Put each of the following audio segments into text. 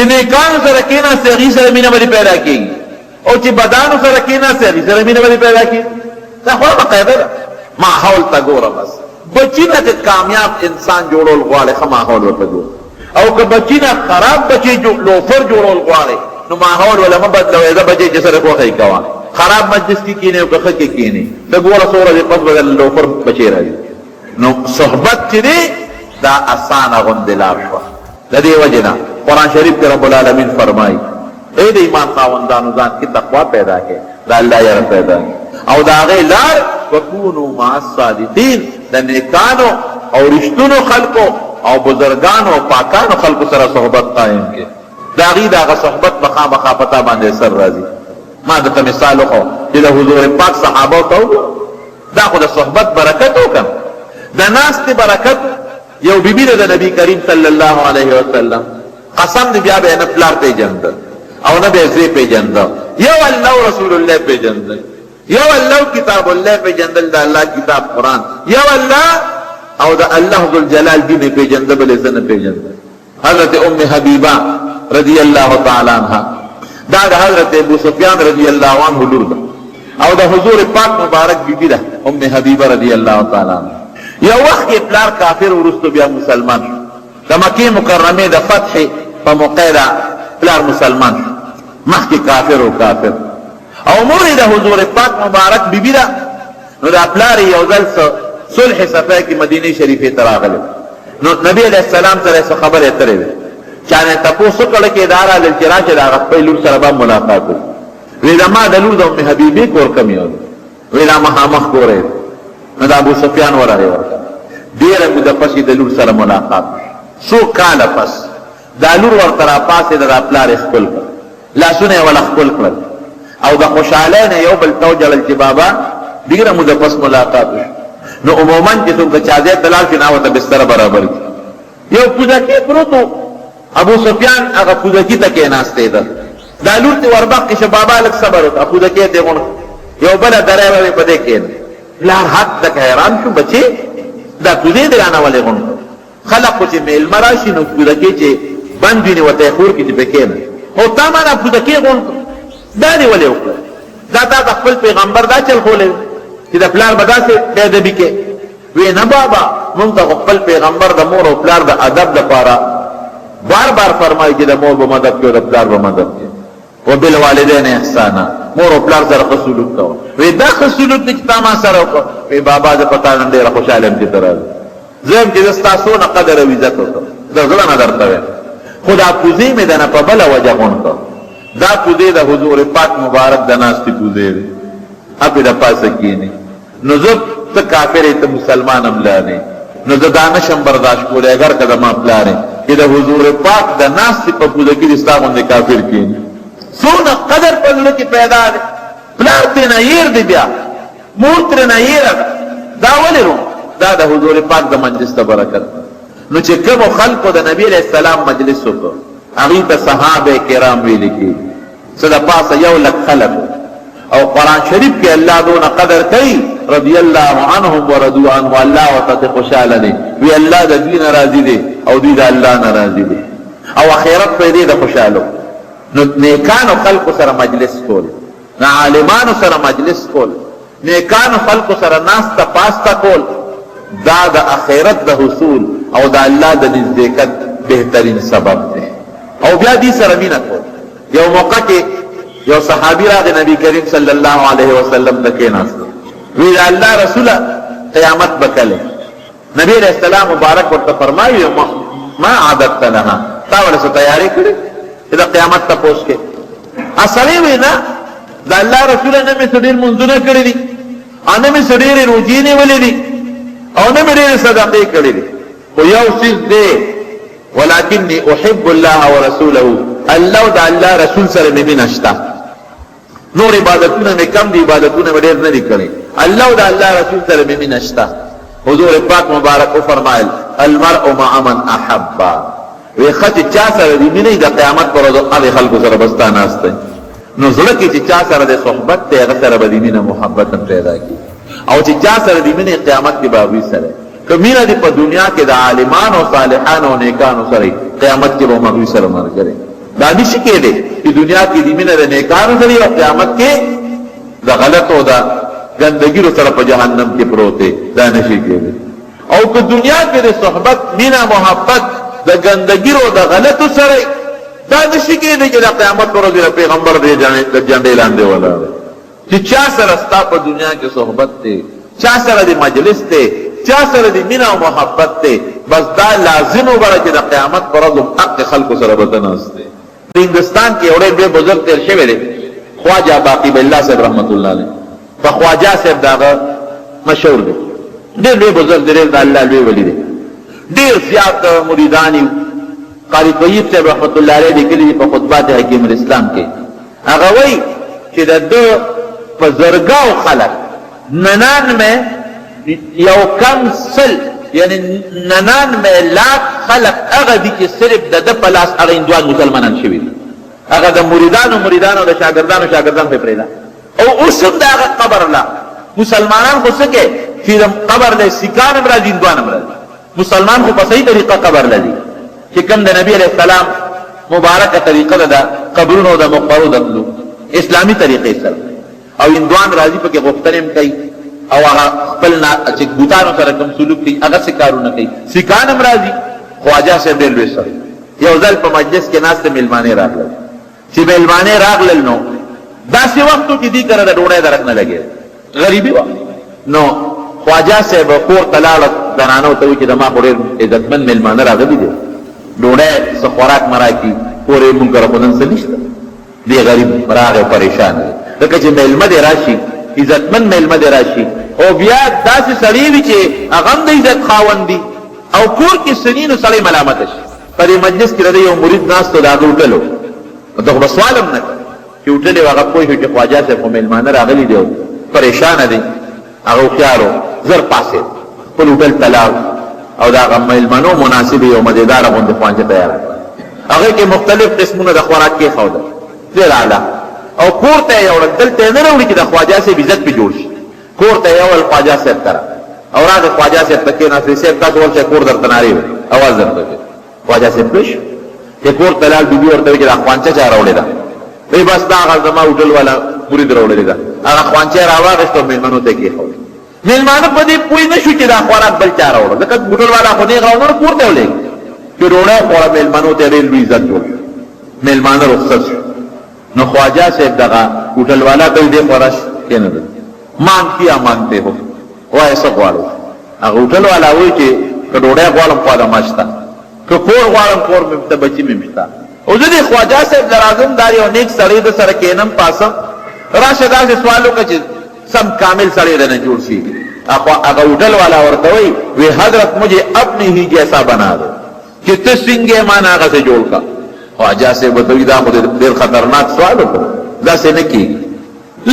چې نیکانو سره کېناستې، هغوی سره مینه به دې پیدا کېږي، او چې بدانو سره کېناستې، هغوی سره مینه به دې پیدا کېږي. دا خو عامه قاعده ده. ماحول ته ګوره بس، بچي نه که کامیاب انسان جوړول غواړې، ښه ماحول ورته جوړ، او که بچي نه خراب بچی لوفر جوړول غواړې، نو ماحول وله مه بدلوې. ځه بچې، چې سره خوښه یې کوه، خراب مجلس کې کینې او که ښه کې کینې، ته ګوره څو ورځې پس به درله لوفر بچی راځي. نو صحبت چې دی، دا اسانه غوندې لار شوه. د دې وجې نه قرآن شریف کې رب العالمین فرمایي: ای د ایمان خاوندانو، ځان کې تقوا پیدا کړئ، د الله یره پیدا کړئ، او د هغې لار وکونو مع الصادقین، د نیکانو او رښتونو خلکو او بزرګانو او پاکانو خلکو سره صحبت قایم کړئ. د هغوی د هغه صحبت به خامخا په تا باندې اثر راځي. ما درته مثال وښود چې د حضور پاک صحابو ته وګوره، دا خو د صحبت برکت وکړه، د ناستې برکت. یو بیبي ده د نبی کریم صلی الله علیه وسلم، قسم دی، بیا به نه پلار پیژند او نه به زوی پیژند، یو الله رسول الله پیژند، یو الله کتاب الله پیژندل، د الله کتاب قرآن، یو الله او د الله ذوالجلال دین پیژند، بل څه نه پیژند. حضرت ام حبیبه رضی الله تعالی عنها، دا د حضرت ابو سفیان رضی الله عنه لور ده او د حضور پاک مبارک بیبي ده، ام حبیبه رضی الله تعالی عنها. یو وخت کې پلار کافر، وروسته بیا مسلمان شو. د مکې مکرمې د فتح په موقع دا پلار مسلمان شو، مخکې کافر او کافر. او مور یې د حضور پاک مبارک بیبي ده. نو دا پلار یې یو ځل څه صلح صفای کې مدینې شریفې ته راغلی، نو نبی علیه السلام سره یې څه خبرې اترې وې. چا نه تپوس وکړ کې دا راغلل چې راشه، د هغه خپلې لور سره به ملاقات وکړي. وی زما د لور د ام حبیبې کور کوم یو دی؟ وی دا مخامخ کور دی. نو د ابو سفیان ورغی ورته. ډېره موده پس یې د لور سره ملاقات، څو کاله پس دا لور ورته راپاڅېده، دا پلار یې ښکل کړ، لاسونه یې وله ښکل کړل او د خوشحالۍ نه یو بل ته وژړل چې بابا، ډېره موده پس ملاقات وشو. نو عموما چې څوک د چا ځای ته لاړ شي، نو هغه ورته بستره برابر کړي. یو پوزکې پروت و، ابو سفیان هغه پوزکي ته کېناستی ده. دا لور ترې ورمخکې شوه: بابا، لږ صبر وکړه. پوزکې ترې غونډ، یو بله دری به په دې کېنه. پلار حد تک حیران شو: بچې، دا کوزې دې رانه ولې غونډ؟ خلق خو چې مېلمه راشي، نو پوزکې چې بند وي، نو ورته یې خور کړي چې پرې کښېنه، او تا ما دا پوزکې غونډ کړ، دا دې ولې وکړل؟ دا تا ته خپل پیغمبر دا چل ښولی چې د پلار به داسې بې ادبي کوې؟ وی نه بابا، مونږ ته خو خپل پیغمبر د مور او پلار د ادب لپاره بار بار فرمایي چې د مور به مدد کوي، د پلار به مدد کوي، وبالوالدین احسانا، مور او پلار سره ښه سلوک کوه. وی دا ښه سلوک دی چې تا ما سره وکړ؟ وی بابا، زه په تا نن ډېره خوشحاله یم چې ته راځې. زه یم چې زه ستا څونه قدر او عزت وکړم، د زړه نه درته وایم، خو دا کوزې مې درنه په بله وجه غونډ کړ. دا کوزې د حضور پاک مبارک د ناستې کوزې دی، هسې د پاسه کینې. نو زه، ته کافر یې، ته مسلمان هم لا نه، نو زه دا نشم برداشت کولی، اګر که زما پلار یې، چې د حضور پاک د ناستې په کوزه کې دې ستا غوندې کافر کیني. څونه قدر په زړه کې پیدا دی، پلار ترې نه هېر دی، بیا مور ترې نه هېره ده. دا ولې رو؟ دا د حضور پاک د مجلس د برکت. نو چې کومو خلکو د نبی علیه السلام مجلس وکړ، هغوی ته صحابه کرام ویل کېږي. څه د پاسه 1 لک خلک، او قرآن شریف کې الله دونه قدر کوي: رضی الله عنهم ورضوا عنه، الله ورته خوشاله دی. وی الله د دوی نه راضي دی او دوی د الله نه راضي دی، او اخرت په دې د خوشاله. نو نیکانو خلکو سره مجلس کول، د عالمانو سره مجلس کول، نیکانو خلکو سره ناسته پاسته کول، دا د اخرت د حصول او د الله د نزدېکت بهترین سبب دی. او بیا دې سره مینه کول. یو موقع کې یو صحابي راغی، نبی کریم صلی الله علیه وسلم ته کېناست، وی د الله رسوله، قیامت به کله؟ نبی علیہ السلام مبارک ورته فرمایي: ما اعددت لها؟ تا ولې څه تیاری کړې چې د قیامت تپوس کې؟ اصلي وی نه، د الله رسول، نه مې څه ډېر منځونه کړي دي، او نه مې څه ډېرې روژې نیولې دي، او نه مې ډېرې صدقې کړې دي، خو یو څیز دی: ولکنی احب الله ورسوله، الله او د الله رسول سره مې مینه شته. نور عبادتونه مې کم دي، عبادتونه مې ډېر نه دي کړي، الله او د الله رسول سره مې مینه شته. حضور پاک مبارک وفرمایل: المرء مع من احب. وی ښه، چې چا سره دې مینه، د قیامت پر ورځ هغې خلکو سره به ستا ناست. نو زړه کې چې چا سره د صحبت دی، هغه سره به د مینه محبت هم پیدا کېږي، او چې چا سره د مینې، قیامت کې به هغوی سره. که مینه دې په دنیا کې د عالمانو، صالحانو او نیکانو سره، قیامت کې به هم هغوی سره ملګری. دا نشي کېدی چې دنیا کې دې مینه د نیکانو سره او قیامت کې د غلطو د ګندګیرو سره په جهنم کې پروت دی، دا نشي کېدی. او که دنیا کې د صحبت مینه محبت د ګندګیرو د غلطو سره، دا نشي کېدی چې د قیامت پر ورځ د پیغمبر د جنډې لاندې ولاړ. چې چا سره ستا په دنیا کې صحبت دی، چا سره د مجلس دی، چا سره د مینه او محبت دی، بس دا لازم وبره چې د قیامت پر ورځ هم حق خلکو سره به ته ناست دی. په هندوستان کې یو ډېر لوی بزرګ تېر شوی دی، خواجه باقي بالله صاحب رحمت الله علیه، په خواجه صاحب د هغه مشهور دی، ډېر لوی بزرګ دی، ډېر د الله لوی ولي دی، ډېر زیات مریدان یې. قاري طیب صاحب رحمت الله علیه لیکلي دي په خطبات حکیم الاسلام کې، هغه وایي چې د ده په زرګاو خلک 99 یو کم سل، یعنی 99 لاک خلک هغه دي چې صرف د ده په لاس هغه هندوان مسلمانان شوي دي. هغه د مریدانو مریدانو د شاګردانو شاګردان خو یې پرېږده. او اوس هم د هغه قبر له مسلمانان خو څه کوي چې د قبر له سیکان هم راځي، هندوان هم راځي. مسلمان خو په صحیح طریقه قبر له ځي چې کوم د نبی علیه السلام مبارکه طریقه ده د قبرونو د مقبرو د تلو اسلامي طریقې سره، او هندوان راځي پکې غوښتنې هم کوي او هغه خپل نه چې بوتانو سره کوم سلوک کوي هغه څه کارونه کوي، سیکان هم راځي. خواجه صاحب ډېر لوی سړی، یو ځل په مجلس کې ناست مېلمانې راغلل. چې مېلمانې راغلل نو داسې وخت و چې دوی کره د ډوډۍ درک نه لګېد، غریبي وه. نو خواجه صاحب کور ته لاړ، زنانو ته وایي چې زما خو ډېر عزتمن مېلمانه راغلي دي، ډوډۍ څه خوراک مه راکړي، کور یې مونږ کره خو نن څه نشته. دی غریب راغی پریشان دی، ځکه چې مېلمه دې راشي، عزتمن مېلمه دې راشي او بیا داسې سړی وي چې هغه هم د عزت خاوند دي او کور کې څه نی، نو سړی ملامت شي. په دې مجلس کې د ده یو مرید ناست و، د هغه هوټل و، نو ته خو به سوال هم نه کوې چې هوټل یې و. هغه پوه شو چې خواجه صاحب خو مېلمانه راغلي دي او پریشانه دی. هغه هوښیار و، زر پاڅېد، خپل هوټل ته لاړ او د هغه مېلمنو مناسب یو مزېداره غوندې خوانچه تیاره کړه. هغه کې مختلف قسمونه د خوراک کېښودل، ډېر اعلی، او کور ته یې یوړل. دلته یې نه راوړي چې د خواجه صاحب عزت پرې جوړ شي. کور ته یې یوړل خواجه صاحب کره، او راغی خواجه صاحب ته کېناست، وایي صاحب تاسو ورشئ کور درته نارې وهي، اواز درته کوي. خواجه صاحب پوه شو چې کور ته لاړ، بیبي ورته وایي چې دا خوانچه چا راوړې ده؟ وایي بس دا هغه زما هوټل والا مرید راوړلې ده. هغه خوانچه یې راواخیسته او مېلمنو ته یې کېښوده. مېلمانه په دې پوه نه شو چې دا خوراک بل چا راوړو، ځکه هوټل والا خو نېغ راوړو کور ته یې ولېږه. چې ډوډۍ خوړه مېلمنو ته یې ډېر لوی عزت جوړ شو، مېلمانه رخصت شو. نو خواجه صاحب دغه هوټل والا ته وایي دې خوا راشه کښېنه دلته، مانګ کیا مانګته هو، وایه څه غواړې؟ هغه هوټل والا وایي چې که ډوډۍ غواړم خو هله ما شته، که کور غواړم کور مې شته، بچي مې شته، او زه دې خواجه صاحب له راځم، دا یو نیک سړی ده سره کښېنم پاسم، راشه داسې سوال وکړه چې سم کامل سړی درنه جوړ شي. هغه هوټل والا ورته وایي، وی حضرت مجھے اپنی ہی جیسا بنا دو، چې ته څنګه یې مانه هغسې جوړ کړه. خواجه صاحب ورته وایي دا خو دې ډېر خطرناک سوال وکړو، داسې نه کېږي،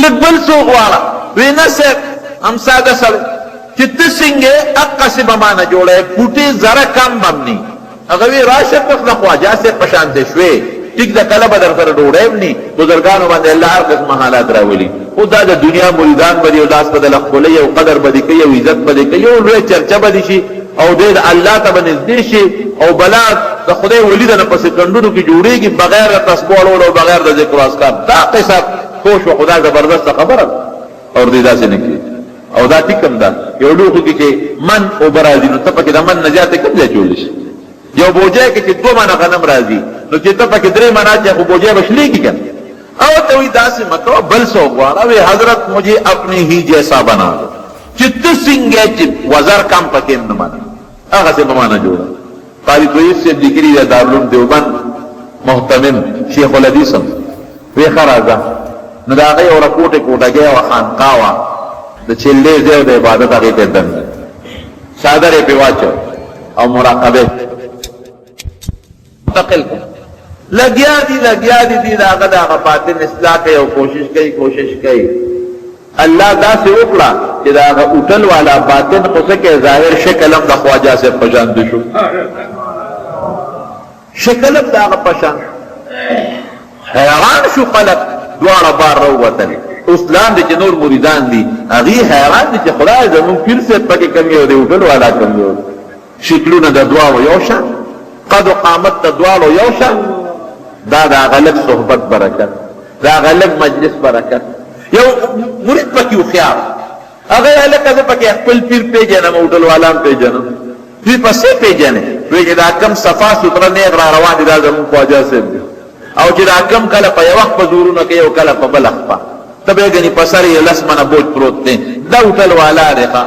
لږ بل څه وغواړه. وی نه صاحب، هم ساده سړی چې ته څنګه یې هقسې به مانه جوړه یې، پوټې ذره کم به هم نه. هغه وی راشه ته د خواجه صاحب په شان ته شوې، ټیک ده کله به در سره ډوډۍ هم نی، بزرګانو باندې الله هر قسم حالات راولي، خو دا د دنیا مریدان به دي او لاس به د ښکلوي او قدر به دې کوي او عزت به دې کوي او لویه چرچه به دې شي او دی د الله ته به نږدې شي او بلا د خدای ولي ده نه په سیکنډونو کې جوړېږي بغیر د تسبو اړولو او بغیر د ذکر او اذکار. دا قصه پوه شوه، خو دا زبردسته خبره ده اور دې داسې نه کېږي. او دا ټیک هم ده، یو لوښي کې چې من اوبه راځي نو ته پکې د من نه زیاتې کوم ځای چولی شي؟ یو بوجۍ کې چې دوه منه غنم راځي نو چې ته پکې درې منه اچوې خو بوجۍ به شلېږي که نه؟ او ته وایي داسې مه کوه، بل څه وغواړه. وایي حضرت مجھے اپنی ہی جیسا بنا دو، چې ته څنګه یې چې وزر کم پکې هم نه منه، هغسې به مانه جوړه. قاري طیب صاحب لیکلي د دارالعلوم دیوبند مهتمم شیخ الحدیث هم وی ښه راځه. نو د هغه یو رکوټې کوټګی وه، خانقاه وه، د چلې ځای او د عبادت هغې ته یې دننه څادر یې پرې واچو او مراقبه منتقل کړ. لګیا دي لګیا دي دي د هغه د هغه باطن اصلاح کوي او کوشش کوي کوشش کوي. الله داسې وکړه چې د هغه هوټل والا باطن خو څه کوي، ظاهر شکل هم د خواجه صاحب په شان شو، شکل هم د هغه په شان. حیران شو خلک، دواړه بار راووتل. اوس لاندې چې نور مریدان دي هغوی حیران دي چې خدای زموږ پیر صاحب پکې کم یو دی، هوټل والا کم یو دی، شکلونه د دواړو یو شان، قد و قامت د دواړو یو شان. دا د هغه لږ صحبت برکت، د هغه لږ مجلس برکت. یو مرید پکې هوښیار، هغه یې هلکه زه پکې خپل پیر پېژنم، هوټل والا هم پېژنم. دوی په څه پېژنې؟ وایي چې دا کوم صفا سوتره نېغ را روان دي، دا زموږ خواجه صاحب دی، او چې دا کوم کله په یوه خپه زورونه کوي او کله په بله خپه، ته به یې ګنې په سر یې لس منه بوج پروت دی، دا هوټل والا دی. ښه،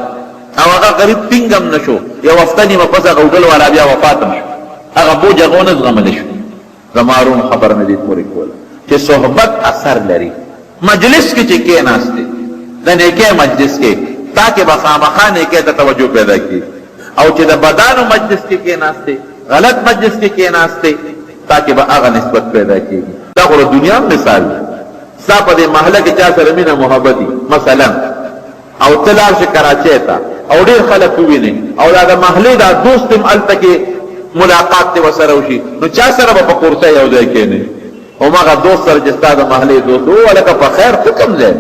او هغه غریب ټینګ هم نه شو، یو هفته نیمه پس هغه هوټل والا بیا وفات هم شو، هغه بوج هغه ونه زغملی شو. زما روڼ خبره مې دې پورې کوله چې صحبت اثر لري. مجلس کې چې کېناستې، د نېکۍ مجلس کې، تا کې به خامخا نېکۍ ته توجه پیدا کېږي، او چې د بدانو مجلس کې کېناستې، غلط مجلس کې کېناستې، تا کې به هغه نسبت پیدا کېږي. دا خو د دنیا مثال دی. ستا په دې محله کې چا سره مینه محبت وي مثلا، او ته لاړ شې کراچۍ ته او ډېر خلک ووینې، او دا د محلې دا دوست هم هلته کې ملاقات دې ورسره وشي، نو چا سره به په کرسۍ یو ځای کښېنې؟ هماغه دوست سره چې ستا د محلې دوست و. هلکه په خیر، ته کوم ځای؟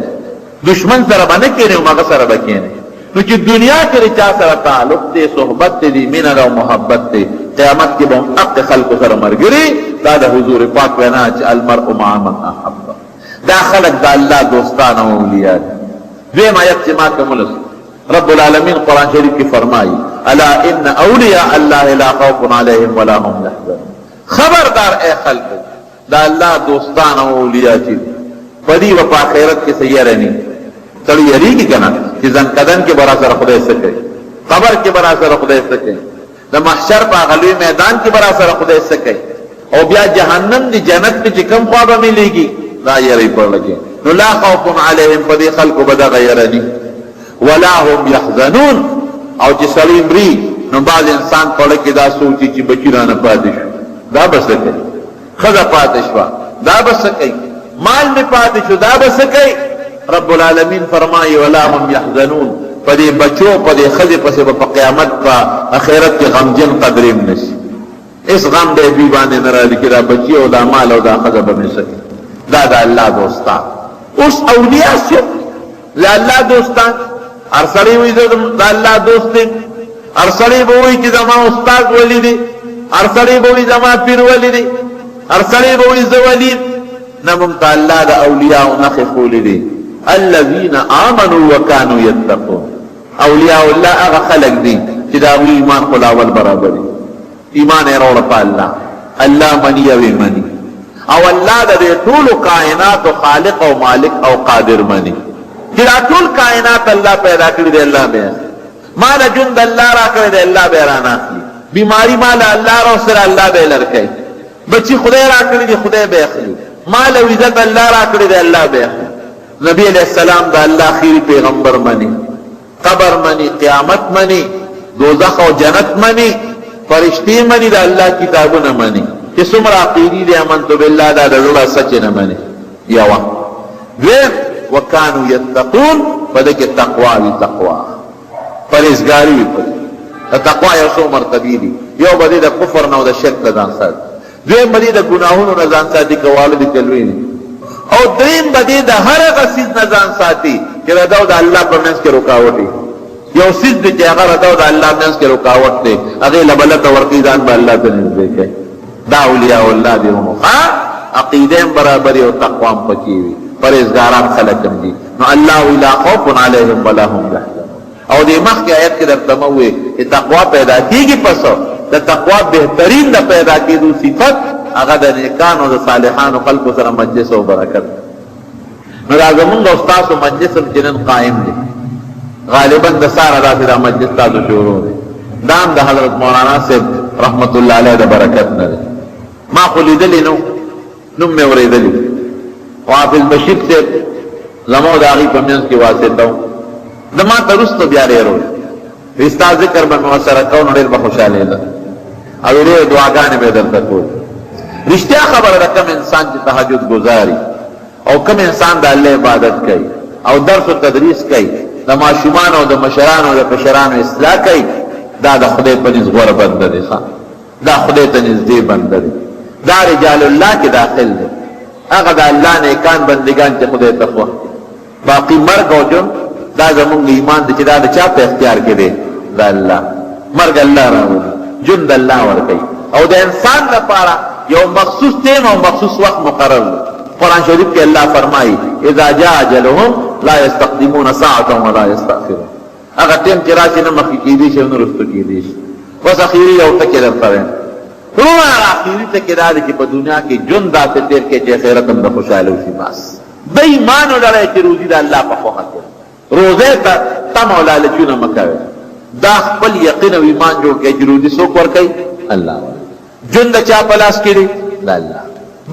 دښمن سره به نه کښېنې، هماغه سره به کښېنې. نو چې دنیا کې د چا سره تعلق دی، صحبت دی، دی مینه ده او محبت دی، قیامت کې به هم حق خلکو سره مرګري. دا د حضور پاک وینا چې المرء مع من احب. دا خلک د الله دوستان او اولیاء دي. دویم آیت چې ما کوم ولست، رب العالمین قرآن شریف کې فرمایي، الا ان اولیاء الله لا خوف علیهم ولا هم يحزنون. خبردار اے خلکو، د الله دوستان او اولیاء چې دي، په دې به په آخرت کې څه یره نه. سړی یریږي که نه چې ځنکدن کې به راسره خدای څه کوي، قبر کې به راسره خدای څه کوي، د محشر په هغه لوی میدان کې به راسره خدای څه کوي، او بیا جهنم دی، جنت دی، چې کوم خوا به ملېږي، دا یری پړله کې. نو لا خوف علیهم، په دې خلکو به دغه یره ني، ولا هم یحزنون. او چې سړی مري، نو بعض انسان پړه کې دا سوچي چې بچي رانه پاتې شو، دا به څه کوي؟ ښځه پاتې شوه، دا به څه کوي؟ مال مې پاتې شو، دا به څه کوي؟ رب العالمین فرمایي، ولا هم یحزنون، په دې بچو، په دې ښځې پسې به په قیامت، په اخرت کې غمجن قدرې هم نه شي. هېڅ غم به دوی باندې نه راځي چې دا بچي او دا مال او دا ښځه به مې څه کوي. دا د الله دوستان. اوس اولیاء څوک؟ د الله دوستان. هر سړی وایي زه د الله دوست یم، هر سړی به وایي چې زما استاد ولي دی، هر سړی به وایي زما پیر ولي دی، هر سړی به وایي زه ولي. نه، مونږ ته الله د اولیاء نښې ښولې دي، الذین آمنوا وکانوا یتقون. اولیاء الله هغه خلک دي چې د هغوی ایمان خو لا اول برابر وي. ایمان یې راوړ په الله، الله مني او یې مني، او الله د دې ټولو کائناتو خالق او مالک او قادر مني، چې دا ټول کائنات الله پیدا کړي دی، الله به مال ژوند الله راکړی دی، الله به رانه اخلي، بیماری مال الله راوستله، الله به یې لرکوي، بچي خدای راکړي دي، خدای به اخلي، مال او عزت الله راکړی دی، الله به اخلي. نبی علیہ السلام د الله اخیری پیغمبر مني، قبر مني، قیامت مني، دوزخ او جنت مني، فرشتې مني، د الله کتابونه مني. چې څومره عقیدې دي، امنت بالله، دا د زړه سچ نه مني. یوه. دویم، وکانو یتقون، په دې کې تقوا وي، تقوا، پرهېزګاري وي پکې. د تقوا یو څو مرتبې دي. یو به د کفر نه او د شرک نه ځان ساتي، دویم به د ګناهونو نه ځان ساتي که واړه دي که لوی دي، او دریم به د هر هغه څیز نه ځان ساتي چې د ده او د الله په منځ کې رکاوټ وي. یو څیز دی چې هغه د ده او د الله منځ کې رکاوټ دی، هغې له به لته ورکوي، ځان به الله ته نږدې کوي. دا اولیاء الله دي ورونو، ښه عقیده هم برابري او تقوا هم پکې وي، پرهېزګاران خلک هم دي. نو الله وایي، لا خوف علیهم ولا هم یحزنون. او دې مخکې آیت کې درته مه ووې چې تقوا پیدا کېږي په څه؟ د تقوا بهترین د پیدا کېدو صفت هغه د نیکانو، د صالحانو خلکو سره مجلس او برکت. نو دا زمونږ او ستاسو مجلس هم چې نن قایم دی، غالبا د ساره داسې دا مجلس تاسو شروع دی، دا هم د حضرت مولانا صاحب رحمت الله علیه د برکت نه دی. ما خو لیدلی نو، نوم مې اورېدلی، خو حافظ بشیر صاحب زما او د هغوی په منځ کې واسطه و. ده ما ته وروسته بیا ډېر وویل، وي ستا ذکر به مې ورسره کوو، نو ډېر به خوشحالېده او ډېرې دعاګانې به یې درته کولې. رښتیا خبره ده، کوم انسان چې تهجد ګزاري او کوم انسان د الله عبادت کوي او درس و تدریس کوي، د ماشومانو او د مشرانو او د کشرانو اصلاح کوي، دا د خدای په نزد غوره بنده دی. ښه، دا خدای ته نږدې بنده دی، دا رجال الله کې داخل دی، هغه د الله نیکان بندگان چې خدای ته خوښ دي. باقي مرګ او ژوند دا زمونږ ایمان دی چې دا د چا په اختیار کې دی؟ د الله. مرګ الله راولي، ژوند الله ورکوي، او د انسان لپاره یو مخصوص ټیم او مخصوص وخت مقرر دی. قرآن شریف کې الله فرمایي، اذا جاء اجلهم لا يستقدمون ساعة ولا يستأخرون. هغه ټیم چې راشي نه مخکې کېدی شي او نه وروسته کېدی شي. بس اخیري یو ټکی درته وایم وروڼه، هغه اخیري ټکی دا دی چې په دنیا کې ژوند داسې تېر کړئ چې اخرت هم د خوشحاله وشي. بس د ایمان ولرئ چې روزي د الله په خوښه کې ده. روزۍ ته تمه او لالچونه مه کوئ. دا خپل یقین او ایمان جوړ کړئ چې روزي څوک ورکوي؟ الله ورکوي. ژوند د چا په لاس کې دی؟ د الله.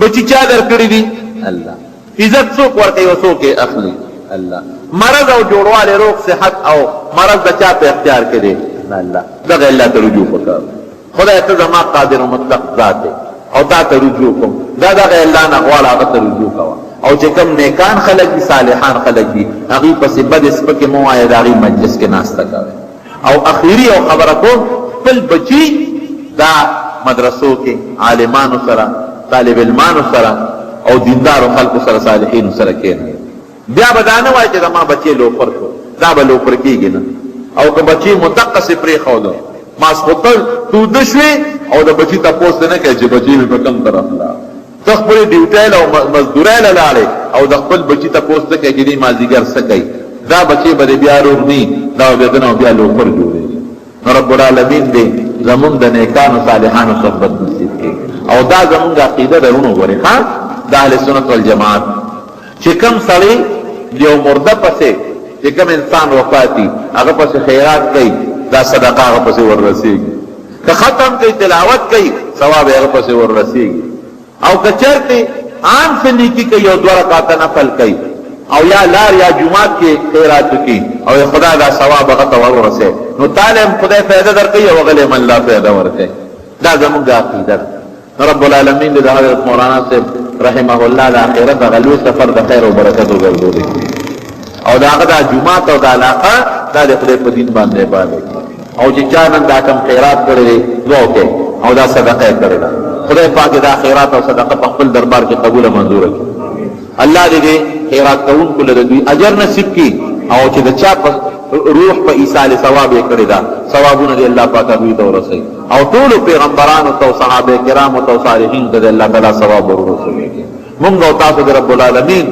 بچي چا درکړي دي؟ الله. عزت څوک ورکوي او څوک یې اخلي؟ الله. مرض او جوړوالی، روغ صحت او مرض د چا په اختیار کې دی؟ د الله. دغه الله ته رجوع پکار ده. خدای ته زما قادر مطلق ذات یې او تا ته رجوع کوم. دا دغه الله نه غواړه، هغه ته رجوع کوه. او چې کوم نیکان خلک دي، صالحان خلک دي، هغوی پسې بدې سپکې مه وایه، د هغوی مجلس کې ناسته کوه. او اخیری یو خبره کوم، خپل بچی دا مدرسو کې عالمانو سره، طالب علمانو سره او دیندارو خلکو سره، صالحینو سره کینوي. بیا به دا نه وایي چې زما بچی لوفر شو، دا به لوفر کیږي نه. او که بچی مو دقسې پرېښودو، ماسخوتن توده شوې او د بچي تپوس دې نه کوې چې بچی مې په کوم طرف لاړ. ته خپلې ډیوټۍ له او مزدورۍ له لاړې او د خپل بچي تپوس نه کوې چې دی مازدیګر څه کوي. دا بچی به دې بیا روغ نه وي، دا به بیا دنه او بیا لوفر جوړېږي. نو رب العالمین دې زمونږ د نیکانو صالحانو صحبت نصیب کړي. او دا زمونږ عقیده ده وروڼو، ګورې ښه، د اهل سنت والجماعت چې کوم سړی د یو مرده پسې، چې کوم انسان وفات وي هغه پسې خیرات کوي، دا صدقه هغه پسې وررسېږي. که ختم کوي، تلاوت کوي، ثواب یې هغه پسې وررسېږي. او که چېرته عام څه نیکي کوي او دوه رکعته نفل کوي او یا لار یا جومات کې خیرات وکړي او خدای دا ثواب هغه ته ورورسوي، نو تاله هم خدای فایده درکوي او هغه له هم الله فایده ورکوي. دا زموږ عقیده ده. رب العالمین دې د حضرت مولانا صاحب رحمه الله د آخرت هغه لوی سفر د خیر او برکت وګرځولی او د هغه دا جومات او دا علاقه دا د خدای په دین باندې آباد کړي. او چې چا نن دا کوم خیرات کړی دی، دعا وکړي او دا صدقه یې کړې ده، خدای پاک دا خیرات او صدقه په خپل دربار کې قبول او منظور کړي. الله دې دې خیرات کوونکو له دوی اجر نصیب کړي او چې د چا په روح په ایصال ثواب یې کړی ده، ثوابونه دې الله پاک هغوی ته ورسوي او ټولو پیغمبرانو ته او صحابه کرامو ته او صالحینو ته دې الله تعالی ثواب ورسوي. مونږ او تاسو د رب العالمین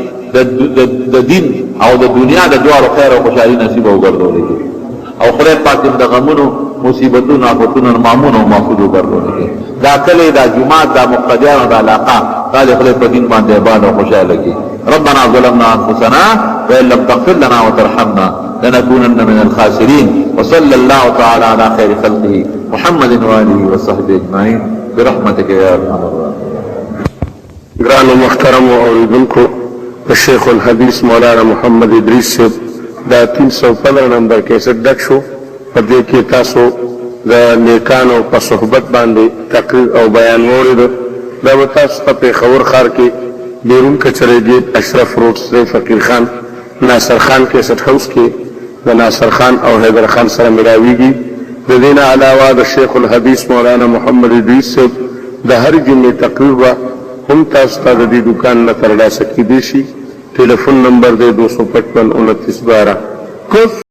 د دین او د دنیا د دواړو خیر او خوشحالي نصیب او ګرځولې او خدای پاک دې د غمونو، مصیبتونو، آفتونو مامون او محفوظ وګرځولې. دا کلی، دا جومات، دا مقتدیان او دا علاقه دا د خدای په دین باندې آباد او خوشحاله کړي. ربنا ظلمنا انفسنا وان لم تغفر لنا وترحمنا لنكونن من الخاسرين. وصلى الله تعالى على خير خلقه محمد واله وصحبه اجمعين برحمتك يا ارحم الراحمين. ګرانو محترمو اوریدونکو، د شیخ الحدیث مولانا محمد ادریس صاحب دا 315 نمبر کیسټ ډک شو. په دې کې تاسو د نیکانو په صحبت باندې تقریر او بیان واورید. دا به تاسو ته پېښور ښار کې بیرون کچرې ګیټ، اشرف روډ، سرې فقیر خان، ناصر خان کیسټ هاوس کې د ناصر خان او حیدر خان سره ملاویږي. د دې نه علاوه د شیخ الحدیث مولانا محمد ادریس صاحب د هرې جمعې تقریر به هم تاسو ته د دې دوکان نه ترلاسه کیدی شي. ټیلیفون نمبر دی 255 29 12.